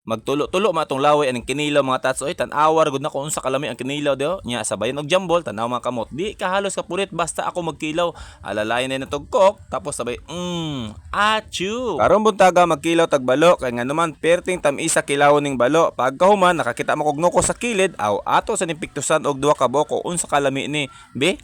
Magtulo-tulo man atong laway aning kinilaw, mga tats, oy. Tan-awar gud na kung unsa kalami ang kinilaw dio. Nya sabayon og jambol, tan-aw mga kamot. Di ka halos kapulit basta ako magkilaw. Alalayan na natog coke tapos sabay achu. Karon buntaga magkilaw tag balo kay nganuman perting tam-isa kilawon ning balo. Pagkahuman nakakita mo kog noko sa kilid, aw ato sa ning piktusan og duha ka buok unsa kalami ni. Be?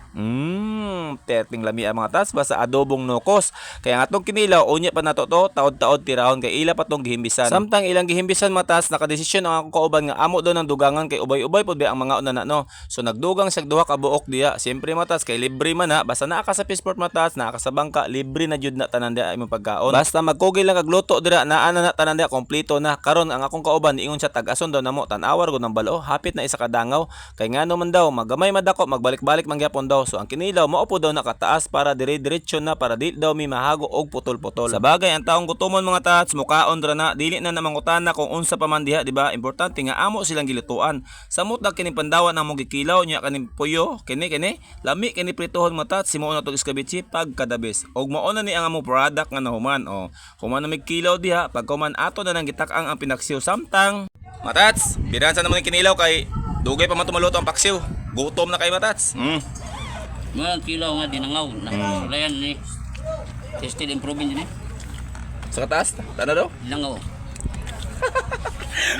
Perting lami ang mga tats basta adobong nokos. Kaya nga atong kinilaw unya pa nato to taod-taod tirahon kay ila pa tong gihimbisan. Samtang ilang gihimbisan, mga tats, nakadesisyon ang akong kauban nga amo daw ng dugangan kay ubay-ubay pod ba ang mga una na, no. So nagdugang siya duha ka buok diya. Siyempre, mga tats, kay libre man na basta naa ka sa passport, mga tats, naa ka sa bangka, libre na jud na tanan diya imong pagkaon. Basta magkugil lang kag luto dira, naa na na tanan diya, kompleto na. Karon ang akong kauban niingon siya tag-ason daw namo. Tan-awar gud ng balo, hapit na isa ka dangaw kay ngano man daw magamay madako magbalik-balik man gyapon daw. So ang kinilaw mao po daw nakataas para dire-diretso na para di daw mi mahago og putol-putol. Sa bagay, ang taong gutomon, mga tats, mukaon ra na, dili na namangutana kung unsa pa man diha, di ba? Importante nga amo silang gilutuan. Samot na kining pandawan ang among gikilaw nya kaning puyo, kini kini lami kini prituhon, mga tats, himuon na tog escabeche pagkadabis. Og mao na ni ang among product nga nahuman. O, human na mig kilaw diha, pagkahuman ato na nang gitak-ang ang pinaksiw samtang Matats, biran sa naman yung kinilaw kay dugay pa man tumaluto ang paksiw. Gutom na kay matats. Mga kilaw nga dinangaw na sulayan ni. Still improving din eh. Sa kataas, tana daw. Dinangaw.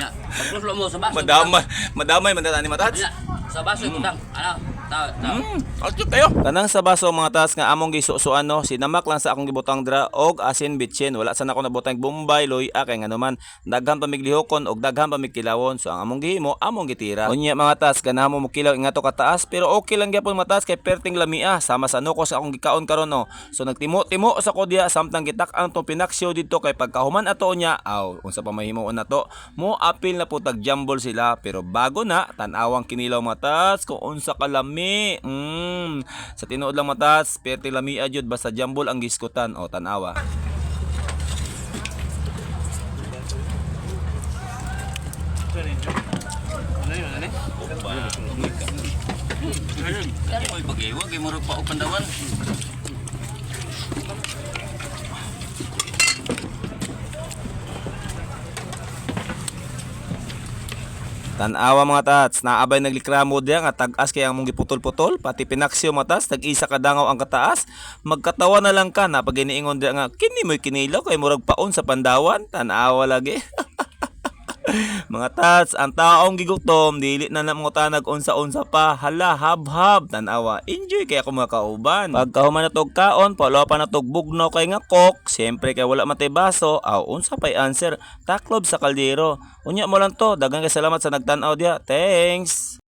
Na, pagluslo mo sa baso. Madamay, madamay man ni matats. Na, sa baso ibutang. Ano? Tao, tao. Atyok kayo. Kanang sa baso, mga tas, nga among gisusuan, no, sinamak lang sa akong gibutang dra og asin bitsin. Wala sana ako nabutang bombay, luya kay nganuman daghan pa miglihokon og daghan pa migkilawon. So ang among gihimo, among gitira. Unya, mga tas, ganahan mo mokilaw ingato kataas pero okay lang gyapon, mga tas, kay perting lamia sama sa nukos akong gikaon karon, no. So nagtimo-timo sa ko diya samtang gitak-ang tong pinaksiw didto kay pagkahuman ato niya, aw unsa pa mahimuon nato? Mo apil na po tag jambol sila pero bago na tan-awang kinilaw, mga tats, kung unsa kalami. Sa tinuod lang, mga tats, perti lami jud basta jambol ang giskutan o tan-awa. Oy, pag-iwag, murag pa og pandawan. Tan-awa, mga tats, naabay naglikramo diya nga tag-as kay ang mong giputol-putol, pati pinaksiw, mga tats, tag-isa ka dangaw ang kataas, magkatawa na lang ka na pag iniingon diya nga, kini mo'y kinilaw kay murag paon sa pandawan, tan-awa lagi. Mga tats, ang taong gigutom, dili na namangutanag unsa-unsa pa, hala, hab-hab, tanawa, enjoy kaya ako mga kauban. Pagkahuman na tog kaon, palo pa na tog bugnaw kay nga kok, siyempre kay wala matay baso, aw unsa pay answer, taklob sa kaldero. Unya mo lang to, daghang kay salamat sa nagtan-aw diya. Thanks!